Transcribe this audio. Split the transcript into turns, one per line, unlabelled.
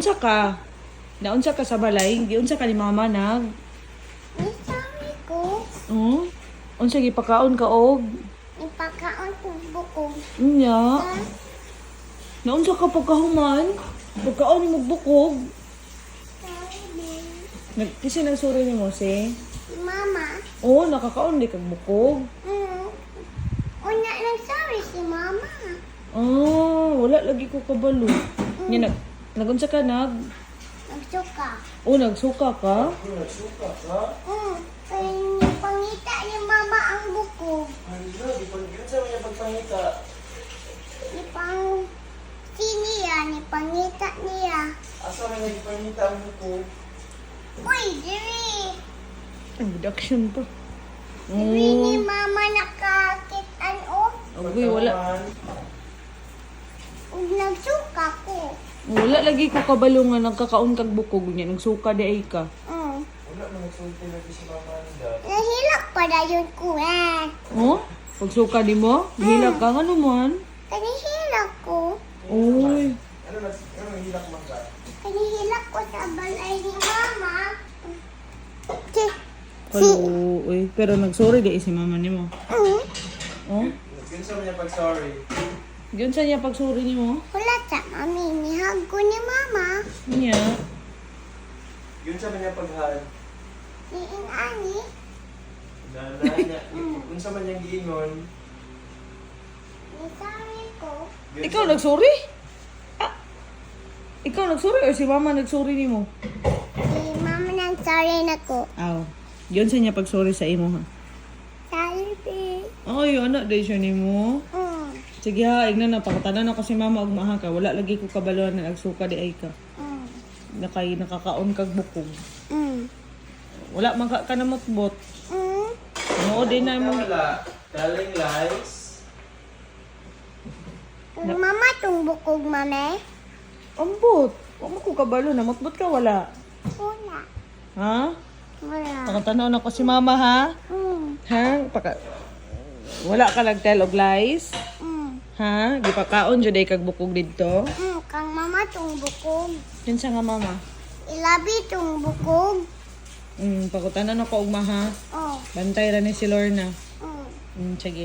Unsa ka? Naunsa ka sa balay? Giunsa ka ni mama nag?
Ni sabi ko,
Oh? Unsa gipakaon ka og?
ipakaon ko bukog.
Unya.
Ha?
Naunsa ka pagkahuman? Pagkaon nimo bukog.
Sabi,
Nag kasi nagsuri nimo si.
si mama.
Oh, nakakaon di kag bukog.
Una nagsabi si mama.
Oh, wala lagi ko kabalo. Nya nag nagunsa ka nag?
Nagsuka.
Oh, nagsuka ka?
Nagsuka ka?
Kaya nipangita ni mama ang bukog.
Hala, di pa yun sa mga pagpangita.
Nipang si niya, nipangita niya.
Asa man niya gipangita ang buko?
Uy, diri.
Ay, reduction pa.
Diri ni
Oh,
mama nakakitan o.
agoy, wala.
Ug nagsuka ko.
Wala lagi ko kabalo nga nagkakaon kag bukog nya nagsuka di ay ka.
Wala man nagsulti lagi si mama nila.
Nahilak pa dayon ko eh.
Oh? Pagsuka di mo? Gihilak ka ngano man?
Kanihilak ko.
Uy.
Ano nag ano hilak man ka?
Kanihilak ko sa balay ni mama. Si,
Kalo, uy. Pero nagsorry di ay si mama nimo. Oh?
Yun sa mga pag-sorry.
Yun sa niya pagsorry nimo?
Wala sa mami, nihag ko ni mama.
Niya.
Yun sa mga pag-hug.
Ni inani.
Na na niya. Yun sa man niyang giingon.
Ni sorry ko.
Yun
Ikaw nagsorry? Ah. Ikaw nagsorry or si mama nagsorry nimo?
Si mama nang sorry na ko.
Aw. Yun sa niya pagsorry sa imo ha.
Sorry, be.
Ay, anak day siya nimo. Sige ha, igna na pakatanan ako si mama og maha ka. Wala lagi ko kabaluan na nagsuka di ay ka. Nakay nakakaon kag bukog. Wala man ka kanamotbot. Nood din na mo.
Wala. Telling lies.
Kung mama tong bukog, mame.
Ambot. Wa mo ko kabalo namotbot ka wala.
Wala.
Ha?
Wala.
Pakatanaw na ko si mama ha. Ha? Paka wala ka nagtell og lies? Ha? Gipakaon jud ay kag bukog didto?
Kang mama tong bukog.
Kinsa nga mama?
Ilabi tong bukog.
Pakutanan ako og maha.
Oh.
Bantay ra ni si Lorna. Sige.